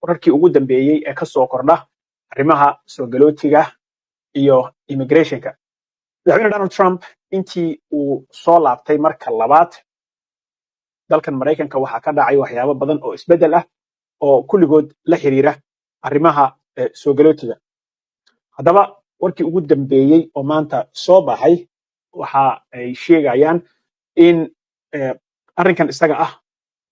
Wararkii ugu dambeeyey ee ka soo kordha arrimaha soo galootiga iyo immigrationka. Madaxweyne Donald Trump intii uu soo laabtay marka labaad dalkan Maraykanka, waxaa ka dhacay waxyaabo badan oo isbeddel ah oo kulligood la xiriira arrimaha soo galootiga. Haddaba, warkii ugu dambeeyey oo maanta soo baxay waxa ay sheegayaan in arrinkan isaga ah,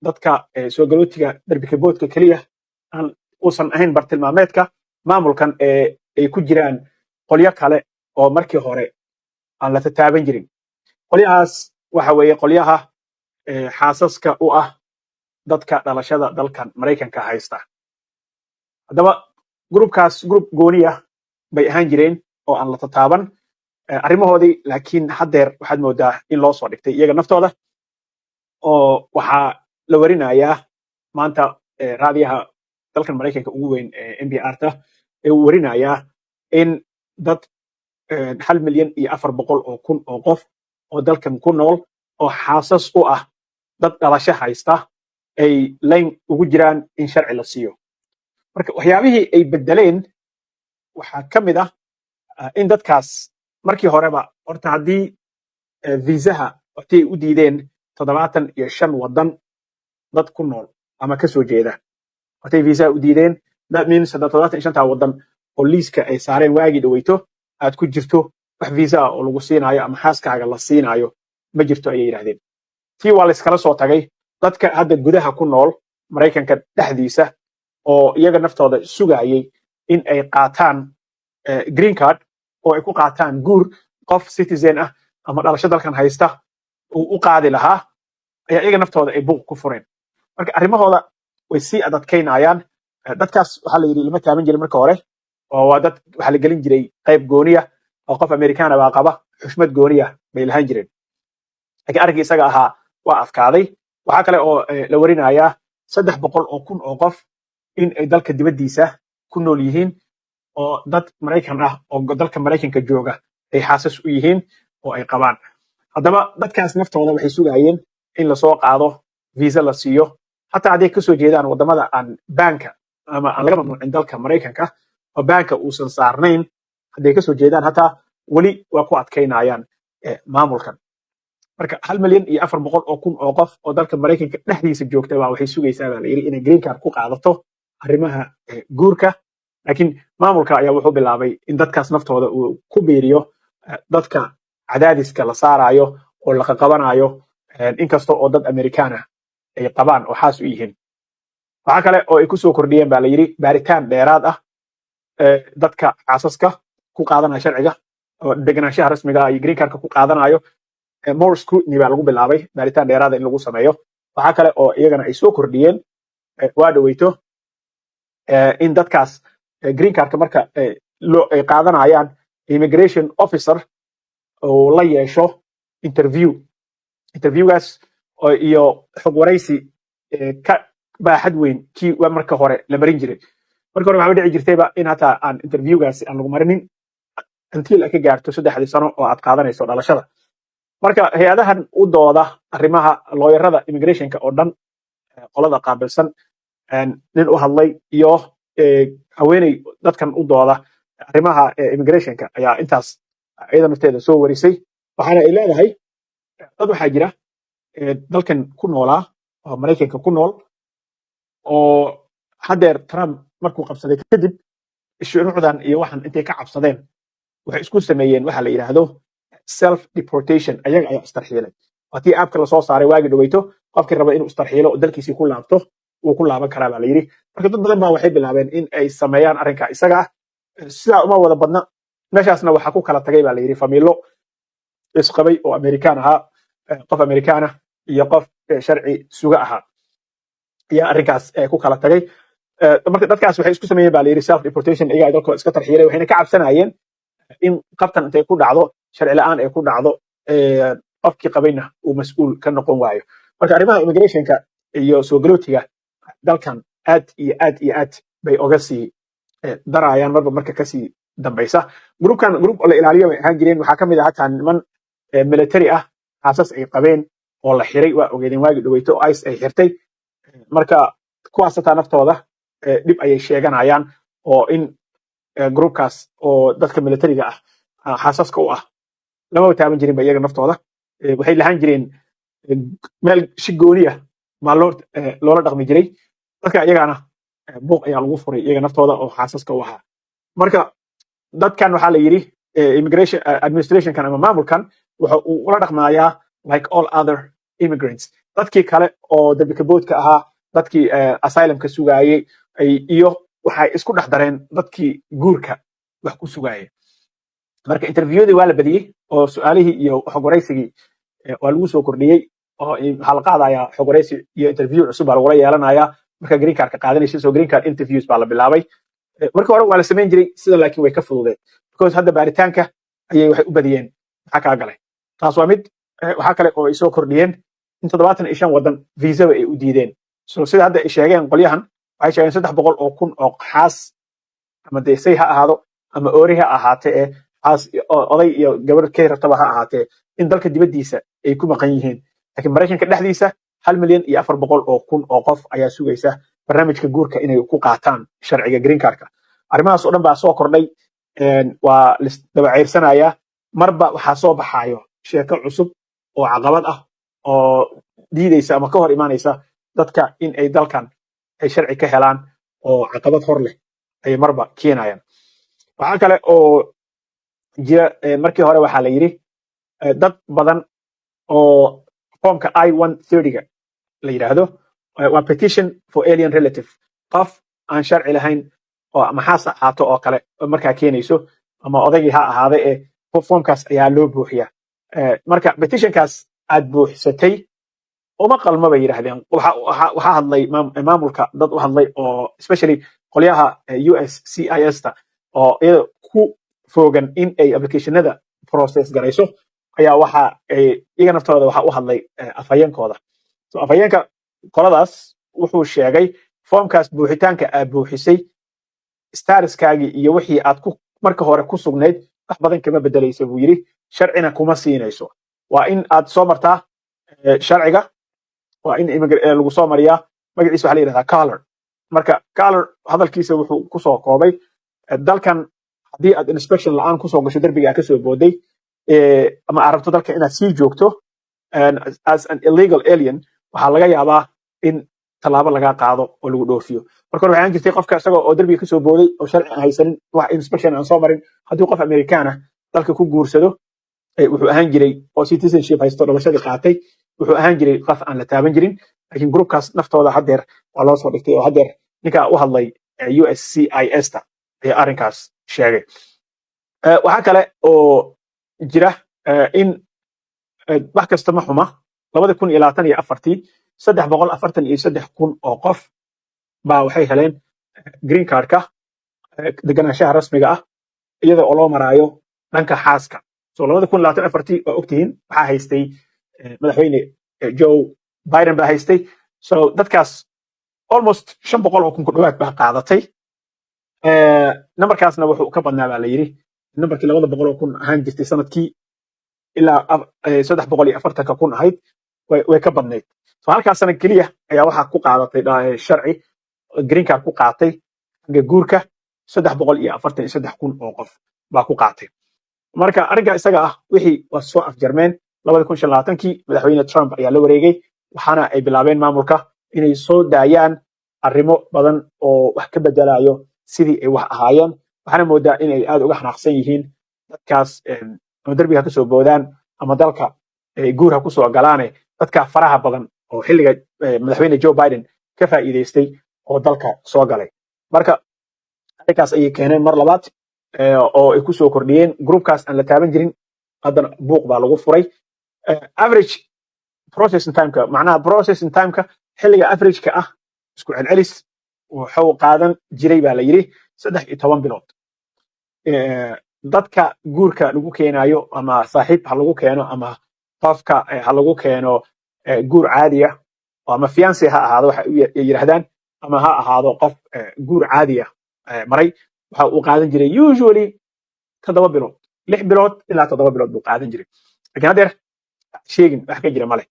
dadka soo galootiga darbikaboodka keliya aan uusan ahayn bartilmaameedka maamulkan, ee ay ku jiraan qolyo kale oo markii hore aan la tataaban jirin. Qolyahaas waxa weeye qolyaha xaasaska u ah dadka dhalashada dalkan Maraykanka haysta. Haddaba, groupkaas group gooniya bay ahaan jireen oo aan la tataaban arrimahoodii, laakiin haddeer waxaad moodaa in loo soo dhigtay iyaga naftooda, oo waxaa la warinayaa maanta raadiyaha dalkan Maraykanka ugu weyn ee NPR-ta ee uu warinayaa in dad 1,400,000 oo qof oo dalkan ku nool oo xaasas u ah dad dhalasho haysta ay line ugu jiraan in sharci la siiyo. Marka waxyaabihii ay bedeleen waxaa ka mid ah in dadkaas markii horeba horta haddii viisaha haddii ay u diideen 75 waddan dad ku nool ama ka soo jeeda hortay viisaha u diideen, that means hadda 75-taa waddan oo liiska ay saareen waagii dhaweyto aad ku jirto, wax viisa ah oo lagu siinaayo ama xaaskaaga la siinaayo ma jirto, ayay yidhahdeen. Tii waa layskala soo tagay. Dadka hadda gudaha ku nool Maraykanka dhexdiisa oo iyaga naftooda sugayay in ay qaataan green card oo ay ku qaataan guur qof citizen ah ama dhalasho dalkan haysta uu u qaadi lahaa, ayaa iyaga naftooda ay buuq ku fureen. Marka arrimahooda way sii adadkaynayaan. Dadkaas waxaa la yidhi lama taaban jirin marka hore, oo waa dad waxaa la gelin jiray qayb gooniya oo qof Amerikaana baa qaba, xushmad gooniya bay lahaan jireen, laakiin arrinkii isaga ahaa waa adkaaday. Waxaa kale oo la warinayaa 300,000 oo qof in ay dalka dibaddiisa ku nool yihiin oo dad Maraykan ah oo dalka Maraykanka jooga ay xaasas u yihiin oo ay qabaan. Haddaba, dadkaas naftooda waxay sugayeen in lasoo qaado, visa la siiyo, hataa hadday kasoo jeedaan wadamada aan ban-ka ama aan laga mamnuucin dalka Maraykanka oo ban-ka uusan saarnayn hadday kasoo jeedaan, hataa weli waa ku adkaynayaan maamulkan. Marka 1,400,000 oo qof oo dalka Maraykanka dhexdiisa joogta baa waxay sugaysaa, baa la yidhi, inay green card ku qaadato arrimaha guurka, laakiin maamulka ayaa wuxuu bilaabay in dadkaas naftooda uu ku biiriyo dadka cadaadiska la saarayo oo la qaqabanayo, inkasta oo dad Amerikaan ah ay qabaan oo xaas u yihiin. Waxaa kale oo ay kusoo kordhiyeen, baa la yidhi, baaritaan dheeraad ah dadka xaasaska ku qaadanaya sharciga oo deganaanshaha rasmiga ah iyo green cardka ku qaadanayo. More scrutiny baa lagu bilaabay, baaritaan dheeraada in lagu sameeyo. Waxaa kale oo iyagana ay soo kordhiyeen waa dhaweyto in dadkaas green cardka marka loo ay qaadanayaan immigration officer oo la yeesho interview, interviewgaas iyo xog waraysi ka baaxad weyn kii waa marka hore la marin jiray. Marka hore waxaa dhici jirtayba in hataa aan interviewgaasi aan lagu marinin until ay ka gaarto 3-dii sano oo aad qaadanayso dhalashada. Marka hay-adahan u dooda arrimaha looyarada immigrationka oo dhan, qolada qaabilsan, nin u hadlay iyo haweeney dadkan u dooda arrimaha immigrationka ayaa intaas iyada nafteeda soo warisay. Waxaana ay leedahay dad waxaa jira dalkan ku noolaa oo Maraykanka ku nool oo haddeer Trump markuu qabsaday kadib shuruucdan iyo waxan intay ka cabsadeen waxay isku sameeyeen waxa la yidhaahdo self deportation. Ayaga ayaa istarxiilay. Waa tii app-ka lasoo saaray waagi dhaweyto, qofkii raba inuu istarxiilo oo dalkiisii ku laabto wuu ku laaban karaa, baa la yidhi. Marka dad badan baa waxay bilaabeen in ay sameeyaan arrinka isaga ah. Sidaa uma wada badna. Meeshaasna waxaa ku kala tagay, baa la yidhi, famiilo isqabay oo Amerikaan ahaa, qof Amerikaan ah iyo qof sharci suga ahaa ayaa arrinkaas ku kala tagay. Marka dadkaas waxay isku sameeyeen, baa la yidhi, self deportation. Iyagaa dalkooda iska tarxiilay, waxayna ka cabsanayeen in qabtan intay ku dhacdo, sharci la'aan ay ku dhacdo, qofkii qabayna uu mas-uul ka noqon waayo. Marka arrimaha immigrationka iyo soo galootiga dalkan aad iyo aad iyo aad bay oga sii darayaan marba marka kasii dambaysa. Groupkan group la ilaaliyo bay ahaan jireen. Waxaa ka mid ah hataa niman military ah xaasas ay qabeen oo la xiray, waa ogeedeen waagi dhaweyto oo ICE ay xirtay. Marka kuwaas hataa naftooda Dhib ayay sheeganayaan oo in groupkaas oo dadka militariga ah xaasaska u ah lamaba taaban jirinba. Iyaga naftooda waxay lahaan jireen meel si gooni ah baa loo loola dhaqmi jiray dadka. Iyagana buuq ayaa lagu furay iyaga naftooda oo xaasaska u ahaa. Marka dadkan waxaa la yidhi immigration administrationkan ama maamulkan waxa uu ula dhaqmayaa like all other immigrants, dadkii kale oo dambikaboodka ahaa, dadkii asylumka sugaayey iyo waxay isku dhex dareen dadkii guurka wax ku sugaayay. Marka interviewdii waa la badiyey oo su-aalihii iyo xog waraysigii waa lagu soo kordhiyey, oo waxaa la qaadayaa xog waraysi iyo interview cusub baa lagula yeelanayaa marka green card ka qaadanaysa. So green card interviews baa la bilaabay. Markii hore waa la samayn jiray sida, laakiin way ka fududeen because hadda baaritaanka ayay waxay u badiyeen maxaa kaa galay. Taas waa mid. Waxaa kale oo ay soo kordhiyeen in 75 wadan viisaba ay u diideen. So sida hadda ay sheegeen qolyahan, waxay sheegeen 300,000 oo xaas ama dee say ha ahaado ama oori ha ahaatee ee xaas oday iyo gabar kay rabtaba ha ahaatee in dalka dibaddiisa ay ku maqan yihiin, laakiin Maraykanka dhexdiisa 1,400,000 oo qof ayaa sugaysa barnaamijka guurka inay ku qaataan sharciga green cardka. Arrimahaas oo dhan baa soo kordhay. Waa lisdaba ceyrsanaya. Marba waxaa soo baxaayo sheeko cusub oo caqabad ah oo diideysa ama ka hor imaanaysa dadka in ay dalkan ay sharci ka helaan, oo caqabad hor leh ay marba keenayaan. Waxaa kale oo jira, markii hore waxaa la yidhi dad badan oo formka I-130-ga la yidhaahdo, waa petition for alien relative, qof aan sharci lahayn oo ama xaas ahaato oo kale markaa keenayso ama odaygii ha ahaada ee formkaas ayaa loo buuxiyaa. Marka petitionkaas aad buuxsatay uma qalmo bay yidhaahdeen. Waxaa hadlay maamulka, dad u hadlay oo especially qolyaha USCIS ta oo iyada ku foogan in ay applicationada process garayso ayaa waxa ay iyaga naftooda waxa u hadlay afhayeenkooda. So afhayeenka qoladaas wuxuu sheegay foomkaas buuxitaanka aad buuxisay statuskaagii iyo wixii aad ku marka hore ku sugnayd wax badan kama bedelaysa buu yidhi, sharcina kuma siinayso. Waa in aad soo martaa sharciga, waa in lagu soo mariyaa, magaciisa waxaa la yidhahdaa color. Marka color hadalkiisa wuxuu kusoo koobay, dalkan haddii aad inspection la'aan kusoo gasho, derbiga aad kasoo booday, ama aad rabto dalka inaad sii joogto as an illegal alien, waxaa laga yaabaa in tallaabo lagaa qaado oo lagu dhoofiyo. Marka hore waxaan jirtay qofka isaga oo derbiga kasoo booday oo sharci aan haysanin, wax inspection aan soo marin, haddii qof Amerikaan ah dalka ku guursado, wuxuu ahaan jiray oo citizenship haysto, dhalashadii qaatay, wuxuu ahaan jiray qof aan la taaban jirin. Laakiin groupkaas naftooda haddeer waa loo soo dhigtay oo haddeer ninka u hadlay USCIS ta ayaa arrinkaas sheegay. Waxaa kale oo jira in wax kasta ma xuma, 2024-tii 343,000 oo qof baa waxay heleen green cardka, deganaanshaha rasmiga ah, iyada oo loo maraayo dhanka xaaska. So 2024-tii waa ogtihiin waxaa haystay madaxweyne Joe Biden baa haystay. So dadkaas almost 500,000 ku dhawaad baa qaadatay. Numberkaasna wuxuu ka badnaa baa la yidhi numberkii 200,000 ahaan jirtay sanadkii ilaa 340,000 ahayd, way ka badnayd. So halkaas sana keliya ayaa waxaa ku qaadatay sharci green card ku qaatay xagga guurka 343,000 oo qof baa ku qaatay. Marka arrinka isaga ah wixii waa soo afjarmeen. 2025-kii madaxweyne Trump ayaa la wareegay, waxaana ay bilaabeen maamulka inay soo daayaan arrimo badan oo wax ka bedelayo sidii ay wax ahaayeen. Waxaana moodaa inay aad uga xanaaqsan yihiin dadkaas, ama derbiga ha kasoo boodaan ama dalka guur ha kusoo galaane, dadka faraha badan oo xilliga madaxweyne Joe Biden ka faa'iidaystay oo dalka soo galay. Marka arrinkaas ayay keeneen mar labaad oo ay kusoo kordhiyeen groupkaas aan la taaban jirin. Haddana buuq baa lagu furay. Average processing timeka, macnaha processing timeka xilliga averageka ah, isku celcelis wuxuu qaadan jiray baa la yidhi 13 bilood. Dadka guurka lagu keenayo, ama saaxiib ha lagu keeno ama qofka ha lagu keeno guur caadiya ama fiance ha ahaado waxa yidhahdaan, ama ha ahaado qof guur caadiya maray, waxa uu qaadan jiray usually 7 bilood, 6 bilood ilaa 7 bilood buu qaadan jiray. Lakiin haddeer sheegin wax ka jira male.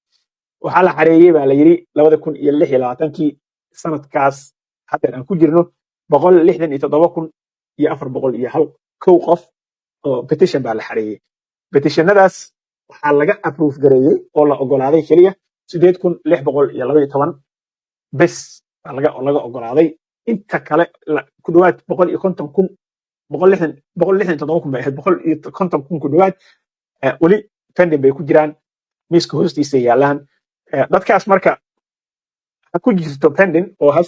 Waxaa la xareeyey baa la yidhi 2026-kii, sanadkaas Hadda aan ku jirno 167,401 qof oo petition baa la xareeyey. Petitionadaas waxaa laga approve gareeyey oo la ogolaaday keliya 8612 bes baa laga ogolaaday. Inta kale, ku dhawaad 150,000, 167,000 bay ahayd, 150,000 ku dhawaad, weli pending bay ku jiraan, miiska hoostiisa yaalaan. Dadkaas marka ha ku jirto pending oo ha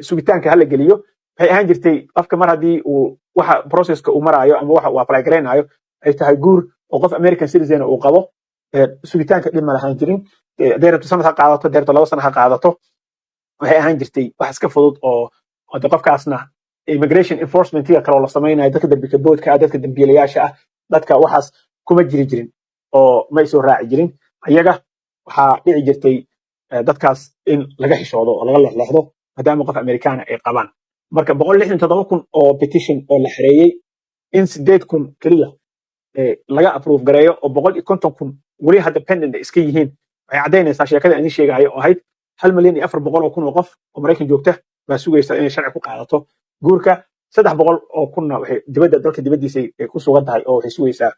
sugitaanka hala geliyo. Waxay ahaan jirtay qofka mar haddii uu waxa processka uu maraayo ama waxa uu apply garaynayo ay tahay guur oo qof American citizen uu qabo, sugitaanka dhib ma lahaan jirin. Hadday rabto sanad ha qaadato, hadday rabto 2 sano ha qaadato. Waxay ahaan jirtay wax iska fudud oo de qofkaasna immigration enforcementiga kale oo la samaynayo, dadka dambika boodka ah, dadka dambiilayaasha ah, dadka waxaas kuma jiri jirin oo may soo raaci jirin ayaga. Waxaa dhici jirtay dadkaas in laga xishoodo oo laga leexleexdo maadaama qof Amerikaana ay qabaan. Marka 167,000 oo petition oo la xareeyey in 8,000 keliya laga approve gareeyo oo 150,000 weli hadda pending ay iska yihiin, waxay caddaynaysaa sheekada aan idin sheegayo oo ahayd 1,400,000 oo qof oo Maraykan joogta baa sugaysa inay sharci ku qaadato guurka. 300,000-na waxay dibadda, dalka dibaddiisa ay ku sugan tahay oo waxay sugaysaa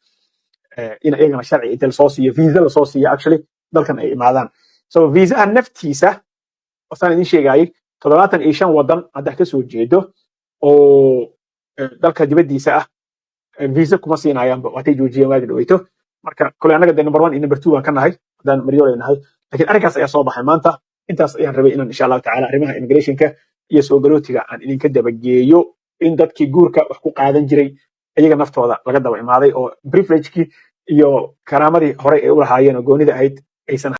in iyagana sharci inta lasoo siiyo, visa lasoo siiyo, actually dalkan ay imaadaan. So viisaha naftiisa wasaan idin sheegayay, 75 wadan haddaa kasoo jeedo oo dalka dibaddiisa ah, visa kuma siinayaanba, waatay joojiyeen waagi dhaweyto. Marka kole annaga de number one iyo number two baan ka nahay haddaan Maryooley nahay, lakiin arrinkaas ayaa soo baxay maanta. Intaas ayaan rabay inaan, insha Allahu tacala, arrimaha immigrationka iyo soo galootiga aan idinka dabageeyo, in dadkii guurka wax ku qaadan jiray iyaga naftooda laga daba imaaday oo privilegekii iyo karaamadii horey ay u lahaayeen oo goonida ahayd aysan